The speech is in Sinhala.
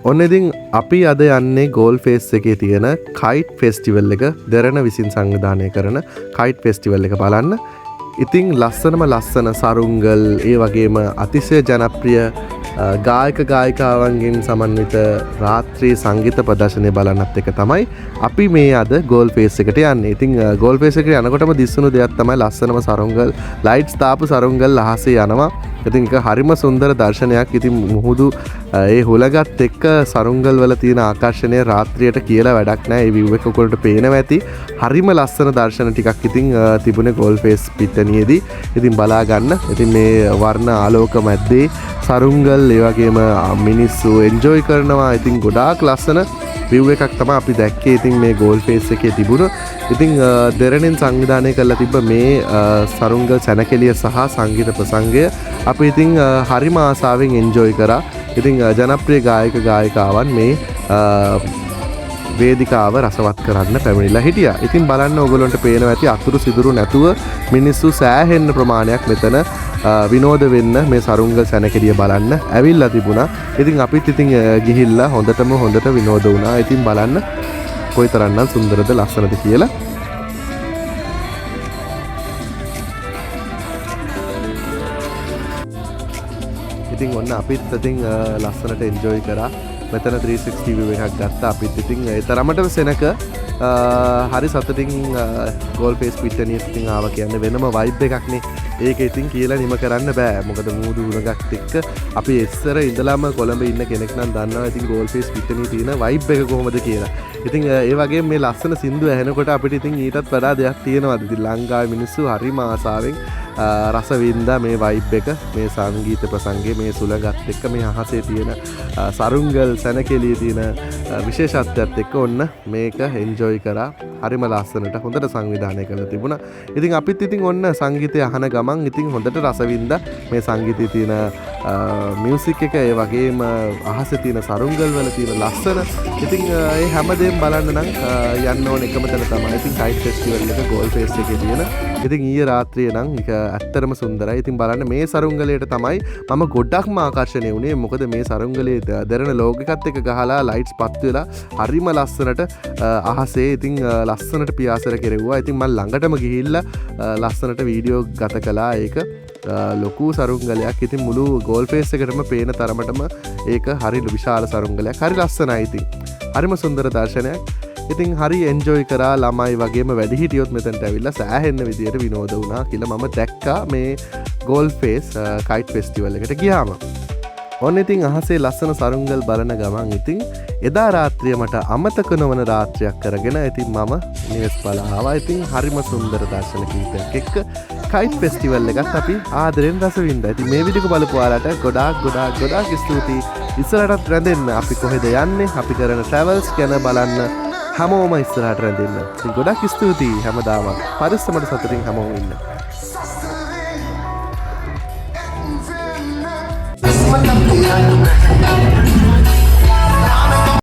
ඔන්න ඉතින් අපි අද යන්නේ ගෝල් ෆේස් එකේ තියෙන කයිට් ෆෙස්ටිවල් එක, දෙරණ විසින් සංවිධානය කරන කයිට් ෆෙස්ටිවල් එක බලන්න. ඉතින් ලස්සනම ලස්සන සරුංගල්, ඒ වගේම අතිශය ජනප්‍රිය ගායක ගායිකාවන්ගෙන් සමන්විත රාත්‍රී සංගීත ප්‍රදර්ශනය බලන්නත් එක තමයි අපි මේ අද ගෝල් ෆේස් එකට යන්නේ. ඉතින් ගෝල් ෆේස් එකට යනකොටම දිස්සුණු දෙයක් තමයි ලස්සනම සරුංගල්, ලයිට්ස් දාපු සරුංගල් අහසේ යනවා. ඉතින් ඒක හරිම සුන්දර දර්ශනයක්. ඉතින් මුහුදු ඒ හුලඟත් එක්ක සරුංගල් වල තියෙන ආකර්ෂණය රාත්‍රියට කියලා වැඩක් නෑ. ඒ විව් එක ඔයගොල්ලන්ට පේනවා ඇති. හරිම ලස්සන දර්ශන ටිකක් ඉතින් තිබුණේ ගෝල් ෆේස් පිට්ටනියේදී. ඉතින් බලා ගන්න. ඉතින් මේ වර්ණ ආලෝක මැද්දේ සරුංගල්, ඒ වගේම මිනිස්සු එන්ජොයි කරනවා. ඉතින් ගොඩාක් ලස්සන විව් එකක් තමයි අපි දැක්කේ. ඉතින් මේ ගෝල් ෆේස් එකේ තිබුණ. ඉතින් දෙරණෙන් සංවිධානය කරලා තිබ්බ මේ සරුංගල් සැනකෙළිය සහ සංගීත ප්‍රසංගය අපි ඉතින් හරිම ආසාවෙන් එන්ජොයි කරා. ඉතින් ජනප්‍රිය ගායක ගායිකාවන් මේ වේදිකාව රසවත් කරන්න පැමිණිලා හිටියා. ඉතින් බලන්න ඕගොල්ලන්ට පේනවා ඇති අතුරු සිදුරු නැතුව මිනිස්සු සෑහෙන්න ප්‍රමාණයක් මෙතන විනෝද වෙන්න මේ සරුංගල් සැනකෙළිය බලන්න ඇවිල්ලා තිබුණා. ඉතින් අපිත් ඉතින් ගිහිල්ලා හොඳටම හොඳට විනෝද වුණා. ඉතින් බලන්න කොයිතරම්නම් සුන්දරද ලස්සනද කියලා. ඉතින් ඔන්න අපිත් ඉතින් ලස්සනට එන්ජොයි කරා. මෙතන 360 view එකක් ගත්තා අපිත්. ඉතින් ඒ තරමටම සෙනක හරි සතුටින් ගෝල් ෆේස් පිට්ටනියට ඉතින් ආවා කියන්නේ වෙනම වයිබ් එකක් නේ. ඒක ඉතින් කියලා නිම කරන්න බෑ. මොකද මූදු හුලඟක් එක්ක අපි ඉස්සර ඉඳලම කොළඹ ඉන්න කෙනෙක් නම් දන්නවා ඉතින් ගෝල් ෆේස් පිට්ටනියේ තියෙන වයිබ් එක කොහොමද කියලා. ඉතින් ඒ වගේම මේ ලස්සන සින්දු ඇහෙනකොට අපිට ඉතින් ඊටත් වඩා දෙයක් තියෙනවද? ඉතින් ලංකාවේ මිනිස්සු හරිම ආසාවෙන් රස වින්දා මේ වයිබ් එක, මේ සංගීත ප්‍රසංගයේ, මේ සුළඟත් එක්ක, මේ අහසේ තියෙන සරුංගල් සැනකෙළියේ තියෙන විශේෂත්වයත් එක්ක ඔන්න මේක එන්ජොයි කරා. හරිම ලස්සනට හොඳට සංවිධානය කරලා තිබුණා. ඉතින් අපිත් ඉතින් ඔන්න සංගීතය අහන ගමන් ඉතින් හොඳට රස වින්දා මේ සංගීතයේ තියෙන මියුසික් එක, ඒ වගේම අහසේ තියෙන සරුංගල් වල තියෙන ලස්සන. ඉතින් ඒ හැමදේම බලන්න නම් යන්න ඕන එකම තැන තමයි ඉතින් කයිට් ෆෙස්ටිවල් එක ගෝල් ෆේස් එකේ තියෙන. ඉතින් ඊයේ රාත්‍රියේ නම් ඒක ඇත්තටම සුන්දරයි. ඉතින් බලන්න මේ සරුංගලයට තමයි මම ගොඩක්ම ආකර්ෂණය වුණේ. මොකද මේ සරුංගලයේ දෙරණ ලෝග් එකත් එක්ක ගහලා ලයිට්ස් පත් වෙලා හරිම ලස්සනට අහසේ ඉතින් ලස්සනට පියාසර කෙරෙව්වා. ඉතින් මං ළඟටම ගිහිල්ලා ලස්සනට වීඩියෝ ගත කළා. ඒක ලොකු සරුංගලයක්. ඉතින් මුළු ගෝල් ෆේස් එකටම පේන තරමටම ඒක හරි විශාල සරුංගලයක්. හරි ලස්සනයි. ඉතින් හරිම සුන්දර දර්ශනයක්. ඉතින් හරි එන්ජොයි කරා. ළමයි වගේම වැඩිහිටියොත් මෙතනට ඇවිල්ලා සෑහෙන්න විදියට විනෝද වුණා කියලා මම දැක්කා මේ ගෝල් ෆේස් කයිට් ෆෙස්ටිවල් එකට ගියාම. ඔන්න ඉතින් අහසේ ලස්සන සරුංගල් බලන ගමන් ඉතින් එදා රාත්‍රිය මට අමතක නොවන රාත්‍රියක් කරගෙන ඉතින් මම නිවෙස් බලා ආවා. ඉතින් හරිම සුන්දර දර්ශන කිහිපයක් එක්ක කයිට් ෆෙස්ටිවල් එකත් අපි ආදරෙන් රස වින්දා. ඉතින් මේ වීඩියෝ එක බලපු ඔයාලට ගොඩාක් ගොඩාක් ගොඩාක් ස්තුතියි. ඉස්සරහටත් රැඳෙන්න, අපි කොහෙද යන්නේ, අපි කරන ට්‍රැවල්ස් ගැන බලන්න හැමෝම ඉස්සරහට රැඳෙන්න. ඉතින් ගොඩක් ස්තුතියි හැමදාම. පරිස්සමට සතුටින් හැමෝම ඉන්න. මට